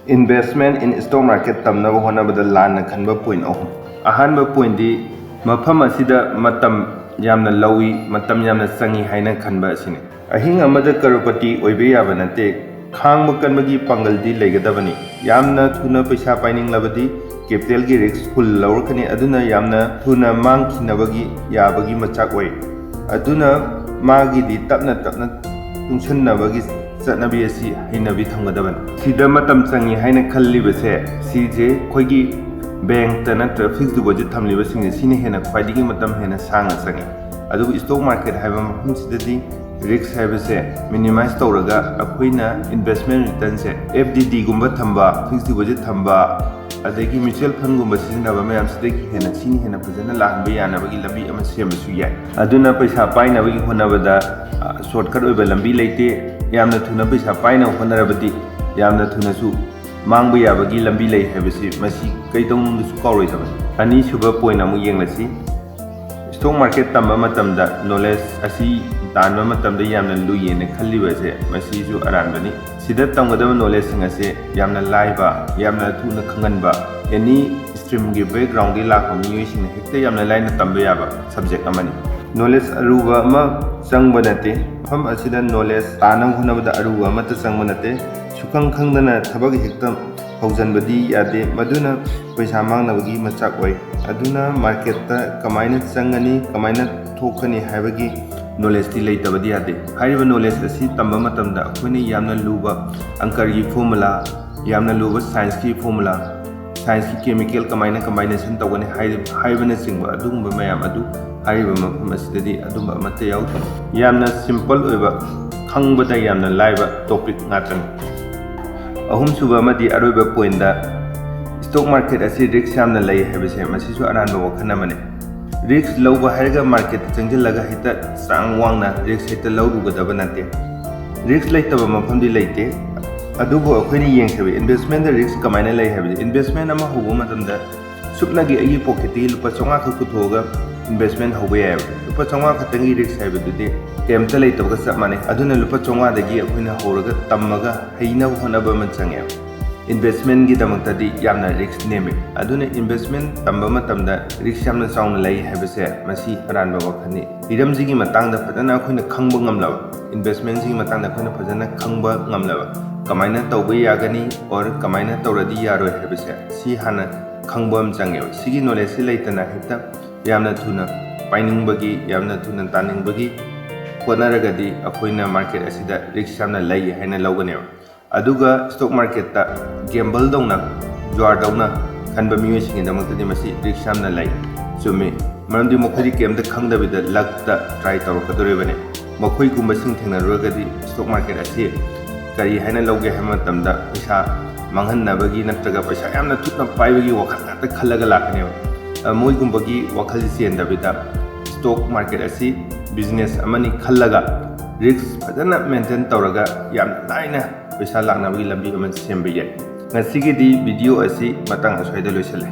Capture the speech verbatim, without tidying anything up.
Investment in stock market ꯇꯝꯅꯕ ꯍꯣꯠꯅꯕꯗ ꯂꯥꯟꯅ ꯈꯟꯕ ꯄꯣꯏꯟ ꯑꯍꯨꯝ꯫ ꯑꯍꯥꯟꯕ ꯄꯣꯏꯟꯗꯤ ꯃꯐꯝ ꯑꯁꯤꯗ ꯃꯇꯝ ꯌꯥꯝꯅ ꯂꯧꯏ, ꯃꯇꯝ ꯌꯥꯝꯅ ꯆꯪꯏ ꯍꯥꯏꯅ ꯈꯟꯕ ꯑꯁꯤꯅꯤ꯫ ꯑꯍꯤꯡ ꯑꯃꯗ ꯀꯔꯣꯔꯄꯇꯤ ꯑꯣꯏꯕ ꯌꯥꯕ ꯅꯠꯇꯦ꯫ ꯈꯥꯡꯕ ꯀꯟꯕꯒꯤ ꯄꯥꯡꯒꯜꯗꯤ ꯂꯩꯒꯗꯕꯅꯤ꯫ ꯌꯥꯝꯅ ꯊꯨꯅ ꯄꯩꯁꯥ ꯄꯥꯏꯅꯤꯡꯂꯕꯗꯤ capital ꯒꯤ risk full ꯂꯧꯔꯛꯀꯅꯤ, ꯑꯗꯨꯅ ꯌꯥꯝꯅ ꯊꯨꯅ ꯃꯥꯡꯈꯤꯅꯕꯒꯤ ꯌꯥꯕꯒꯤ ꯃꯆꯥꯛ ꯑꯣꯏ꯫ ꯑꯗꯨꯅ ꯃꯥꯒꯤꯗꯤ ꯇꯞꯅ ꯇꯞꯅ ꯇꯨꯡꯁꯤꯟꯅꯕꯒꯤ ꯆꯠꯅꯕꯤ ꯑꯁꯤ ꯍꯩꯅꯕꯤ ꯊꯝꯒꯗꯕꯅꯤ꯫ ꯁꯤꯗ ꯃꯇꯝ ꯆꯪꯏ ꯍꯥꯏꯅ ꯈꯜꯂꯤꯕꯁꯦ, ꯁꯤꯁꯦ ꯑꯩꯈꯣꯏꯒꯤ bank ꯇ ꯅꯠꯇ꯭ꯔꯒ fixed deposit ꯊꯝꯂꯤꯕꯁꯤꯡꯁꯦ, ꯁꯤꯅ ꯍꯦꯟꯅ ꯈ꯭ꯋꯥꯏꯗꯒꯤ ꯃꯇꯝ ꯍꯦꯟꯅ ꯁꯥꯡꯅ ꯆꯪꯏ꯫ ꯑꯗꯨꯕꯨ stock market ꯍꯥꯏꯕ ꯃꯐꯝꯁꯤꯗꯗꯤ risk ꯍꯥꯏꯕꯁꯦ minimize ꯇꯧꯔꯒ ꯑꯩꯈꯣꯏꯅ investment return ꯁꯦ F D D ꯒꯨꯝꯕ ꯊꯝꯕ, fixed deposit ꯊꯝꯕ, ꯑꯗꯒꯤ mutual fund ꯒꯨꯝꯕ ꯁꯤꯖꯤꯟꯅꯕ ꯃꯌꯥꯝꯁꯤꯗꯒꯤ ꯍꯦꯟꯅ ꯁꯤꯅ ꯍꯦꯟꯅ ꯐꯖꯅ ꯂꯥꯛꯍꯟꯕ ꯌꯥꯅꯕꯒꯤ ꯂꯝꯕꯤ ꯑꯃ ꯁꯦꯝꯕꯁꯨ ꯌꯥꯏ꯫ ꯑꯗꯨꯅ ꯄꯩꯁꯥ ꯄꯥꯏꯅꯕꯒꯤ ꯍꯣꯠꯅꯕꯗ, ꯑ, shortcut ꯑꯣꯏꯕ ꯂꯝꯕꯤ ꯂꯩꯇꯦ꯫ ꯌꯥꯝꯅ ꯊꯨꯅ ꯄꯩꯁꯥ ꯄꯥꯏꯅꯕ ꯍꯣꯠꯅꯔꯕꯗꯤ ꯌꯥꯝꯅ ꯊꯨꯅꯁꯨ ꯃꯥꯡꯕ ꯌꯥꯕꯒꯤ ꯂꯝꯕꯤ ꯂꯩ ꯍꯥꯏꯕꯁꯤ ꯃꯁꯤ ꯀꯩꯗꯧꯅꯨꯡꯗꯁꯨ ꯀꯥꯎꯔꯣꯏꯗꯕꯅꯤ꯫ ꯑꯅꯤꯁꯨꯕ ꯄꯣꯏꯟ ꯑꯃꯨꯛ ꯌꯦꯡꯂꯁꯤ꯫ Stock market ꯇꯝꯕ ꯃꯇꯝꯗ knowledge ꯑꯁꯤ ꯇꯥꯟꯕ ꯃꯇꯝꯗ ꯌꯥꯝꯅ ꯂꯨꯏꯌꯦꯅ ꯈꯜꯂꯤꯕ ꯑꯁꯦ ꯃꯁꯤꯁꯨ ꯑꯔꯥꯟꯕꯅꯤ꯫ ꯁꯤꯗ ꯇꯝꯒꯗꯕ knowledge ꯁꯤꯡ ꯑꯁꯦ ꯌꯥꯝꯅ ꯂꯥꯏꯕ, ꯌꯥꯝꯅ ꯊꯨꯅ ꯈꯪꯍꯟꯕ, any stream ꯒꯤ background ꯗꯒꯤ ꯂꯥꯛꯄ ꯃꯤꯑꯣꯏꯁꯤꯡꯅ ꯍꯦꯛꯇ ꯌꯥꯝꯅ ꯂꯥꯏꯅ ꯇꯝꯕ ꯌꯥꯕ subject ꯑꯃꯅꯤ꯫ Knowledge ꯑꯔꯨꯕ ꯑꯃ ꯆꯪꯕ ꯅꯠꯇꯦ꯫ ꯃꯐꯝ ꯑꯁꯤꯗ knowledge ꯇꯥꯟꯅꯕ ꯍꯣꯠꯅꯕꯗ ꯑꯔꯨꯕ ꯑꯃꯠꯇ ꯆꯪꯕ ꯅꯠꯇꯦ꯫ ꯁꯨꯈꯪ ꯈꯪꯗꯅ ꯊꯕꯛ ꯍꯦꯛꯇ ꯍꯧꯖꯤꯟꯕꯗꯤ ꯌꯥꯗꯦ, ꯃꯗꯨꯅ ꯄꯩꯁꯥ ꯃꯥꯡꯅꯕꯒꯤ ꯃꯆꯥꯛ ꯑꯣꯏ꯫ ꯑꯗꯨꯅ market ꯇ ꯀꯃꯥꯏꯅ ꯆꯪꯒꯅꯤ, ꯀꯃꯥꯏꯅ ꯊꯣꯛꯀꯅꯤ ꯍꯥꯏꯕꯒꯤ knowledge ꯇꯤ ꯂꯩꯇꯕꯗꯤ ꯌꯥꯗꯦ꯫ ꯍꯥꯏꯔꯤꯕ knowledge ꯑꯁꯤ ꯇꯝꯕ ꯃꯇꯝꯗ ꯑꯩꯈꯣꯏꯅ ꯌꯥꯝꯅ ꯂꯨꯕ ꯑꯪꯀꯔꯒꯤ formula, ꯌꯥꯝꯅ ꯂꯨꯕ science ꯀꯤ formula, science ꯀꯤ chemical ꯀꯃꯥꯏꯅ combination ꯇꯧꯒꯅꯤ ꯍꯥꯏ-, ꯍꯥꯏꯕꯅꯆꯤꯡꯕ ꯑꯗꯨꯒꯨꯝꯕ ꯃꯌꯥꯝ ꯑꯗꯨ ꯍꯥꯏꯔꯤꯕ ꯃꯐꯝ ꯑꯁꯤꯗꯗꯤ ꯑꯗꯨꯝꯕ ꯑꯃꯠꯇ ꯌꯥꯎꯗꯦ꯫ ꯌꯥꯝꯅ simple ꯑꯣꯏꯕ, ꯈꯪꯕꯗ ꯌꯥꯝꯅ ꯂꯥꯏꯕ topic ꯉꯥꯛꯇꯅꯤ꯫ ꯑꯍꯨꯝꯁꯨꯕ ꯑꯃꯗꯤ ꯑꯔꯣꯏꯕ point ꯇ, stock market ꯑꯁꯤ risk ꯌꯥꯝꯅ ꯂꯩ ꯍꯥꯏꯕꯁꯦ ꯃꯁꯤꯁꯨ ꯑꯔꯥꯟꯕ ꯋꯥꯈꯜ ꯑꯃꯅꯤ꯫ Risk ꯂꯧꯕ ꯍꯥꯏꯔꯒ market ꯇ ꯆꯪꯁꯤꯜꯂꯒ ꯍꯦꯛꯇ ꯆꯥꯡ ꯋꯥꯡꯅ risk ꯍꯦꯛꯇ ꯂꯧꯔꯨꯒꯗꯕ ꯅꯠꯇꯦ꯫ Risk ꯂꯩꯇꯕ ꯃꯐꯝꯗꯤ ꯂꯩꯇꯦ꯫ ꯑꯗꯨꯕꯨ ꯑꯩꯈꯣꯏꯅ ꯌꯦꯡꯁꯦꯕ, investment ꯇ risk ꯀꯃꯥꯏꯅ ꯂꯩ ꯍꯥꯏꯕꯁꯦ꯫ Investment ꯑꯃ ꯍꯧꯕ ꯃꯇꯝꯗ ꯁꯨꯞꯅꯒꯤ ꯑꯩꯒꯤ pocket ꯇꯒꯤ ꯂꯨꯄꯥ ꯆꯥꯝꯃꯉꯥ ꯈꯛ ꯄꯨꯊꯣꯛꯑꯒ investment ꯍꯧꯕ ꯌꯥꯏꯑꯕ꯫ ꯂꯨꯄꯥ ꯆꯥꯝꯃꯉꯥ ꯈꯛꯇꯪꯒꯤ risk ꯍꯥꯏꯕꯗꯨꯗꯤ ꯀꯩꯝꯇ ꯂꯩꯇꯕꯒ ꯆꯞ ꯃꯥꯟꯅꯩ꯫ ꯑꯗꯨꯅ ꯂꯨꯄꯥ ꯆꯥꯝꯃꯉꯥꯗꯒꯤ ꯑꯩꯈꯣꯏꯅ ꯍꯧꯔꯒ ꯇꯝꯃꯒ ꯍꯩꯅꯕ ꯍꯣꯠꯅꯕ ꯑꯃ ꯆꯪꯉꯦꯕ꯫ ꯏꯟꯚꯦꯁꯃꯦꯟꯒꯤꯗꯃꯛꯇꯗꯤ ꯌꯥꯝꯅ ꯔꯤꯁꯛ ꯅꯦꯝꯃꯤ꯫ ꯑꯗꯨꯅ ꯏꯟꯚꯦꯁꯃꯦꯟ ꯇꯝꯕ ꯃꯇꯝꯗ ꯔꯤꯁꯛ ꯌꯥꯝꯅ ꯆꯥꯎꯅ ꯂꯩ ꯍꯥꯏꯕꯁꯦ ꯃꯁꯤ ꯑꯔꯥꯟꯕ ꯋꯥꯈꯜꯅꯤ꯫ ꯍꯤꯔꯝꯁꯤꯒꯤ ꯃꯇꯥꯡꯗ ꯐꯖꯅ ꯑꯩꯈꯣꯏꯅ ꯈꯪꯕ ꯉꯝꯂꯕ, ꯏꯟꯚꯦꯁꯃꯦꯟꯁꯤꯒꯤ ꯃꯇꯥꯡꯗ ꯑꯩꯈꯣꯏꯅ ꯐꯖꯅ ꯈꯪꯕ ꯉꯝꯂꯕ, ꯀꯃꯥꯏꯅ ꯇꯧꯕ ꯌꯥꯒꯅꯤ or ꯀꯃꯥꯏꯅ ꯇꯧꯔꯗꯤ ꯌꯥꯔꯣꯏ ꯍꯥꯏꯕꯁꯦ ꯁꯤ ꯍꯥꯟꯅ ꯈꯪꯕ ꯑꯃ ꯆꯪꯉꯦꯕ꯫ ꯁꯤꯒꯤ ꯅꯣꯂꯦꯖꯁꯤ ꯂꯩꯇꯅ ꯍꯦꯛꯇ ꯌꯥꯝꯅ ꯊꯨꯅ ꯄꯥꯏꯅꯤꯡꯕꯒꯤ, ꯌꯥꯝꯅ ꯊꯨꯅ ꯇꯥꯅꯤꯡꯕꯒꯤ ꯍꯣꯠꯅꯔꯒꯗꯤ ꯑꯩꯈꯣꯏꯅ ꯃꯥꯔꯀꯦꯠ ꯑꯁꯤꯗ ꯔꯤꯁꯛ ꯌꯥꯝꯅ ꯂꯩ ꯍꯥꯏꯅ ꯂꯧꯒꯅꯦꯕ꯫ ꯑꯗꯨꯒ ꯁ꯭ꯇꯣꯛ ꯃꯥꯔꯀꯦꯠꯇ ꯒꯦꯝꯕꯜꯗꯧꯅ, ꯖꯨꯋꯥꯔꯗꯧꯅ ꯈꯟꯕ ꯃꯤꯑꯣꯏꯁꯤꯡꯒꯤꯗꯃꯛꯇꯗꯤ ꯃꯁꯤ ꯔꯤꯁꯛ ꯌꯥꯝꯅ ꯂꯩ꯫ ꯆꯨꯝꯃꯤ, ꯃꯔꯝꯗꯤ ꯃꯈꯣꯏꯗꯤ ꯀꯩꯝꯇ ꯈꯪꯗꯕꯤꯗ ꯂꯛꯇ ꯇ꯭ꯔꯥꯏ ꯇꯧꯔꯛꯀꯗꯧꯔꯤꯕꯅꯤ꯫ ꯃꯈꯣꯏꯒꯨꯝꯕꯁꯤꯡ ꯊꯦꯡꯅꯔꯨꯔꯒꯗꯤ ꯁ꯭ꯇꯣꯛ ꯃꯥꯔꯀꯦꯠ ꯑꯁꯤ ꯀꯔꯤ ꯍꯥꯏꯅ ꯂꯧꯒꯦ ꯍꯥꯏꯕ ꯃꯇꯝꯗ ꯄꯩꯁꯥ ꯃꯥꯡꯍꯟꯅꯕꯒꯤ ꯅꯠꯇ꯭ꯔꯒ ꯄꯩꯁꯥ ꯌꯥꯝꯅ ꯊꯨꯅ ꯄꯥꯏꯕꯒꯤ ꯋꯥꯈꯜ ꯉꯥꯛꯇ ꯈꯜꯂꯒ ꯂꯥꯛꯀꯅꯦꯕ꯫ ꯑ, ꯃꯣꯏꯒꯨꯝꯕꯒꯤ ꯋꯥꯈꯜ ꯆꯦꯟꯗꯕꯤꯗ ꯁ꯭ꯇꯣꯛ ꯃꯥꯔꯀꯦꯠ ꯑꯁꯤ ꯕꯤꯖꯤꯅꯦꯁ ꯑꯃꯅꯤ ꯈꯜꯂꯒ ꯔꯤꯁꯛ ꯐꯖꯅ ꯃꯦꯟꯇꯦꯟ ꯇꯧꯔꯒ ꯌꯥꯝ ꯂꯥꯏꯅ ꯄꯩꯁꯥ ꯂꯥꯛꯅꯕꯒꯤ ꯂꯝꯕꯤ ꯑꯃ ꯁꯦꯝꯕ ꯌꯥꯏ꯫ ꯉꯁꯤꯒꯤꯗꯤ ꯚꯤꯗꯤꯑꯣ ꯑꯁꯤ ꯃꯇꯥꯡ ꯑꯁ꯭ꯋꯥꯏꯗ ꯂꯣꯏꯁꯤꯜꯂꯦ꯫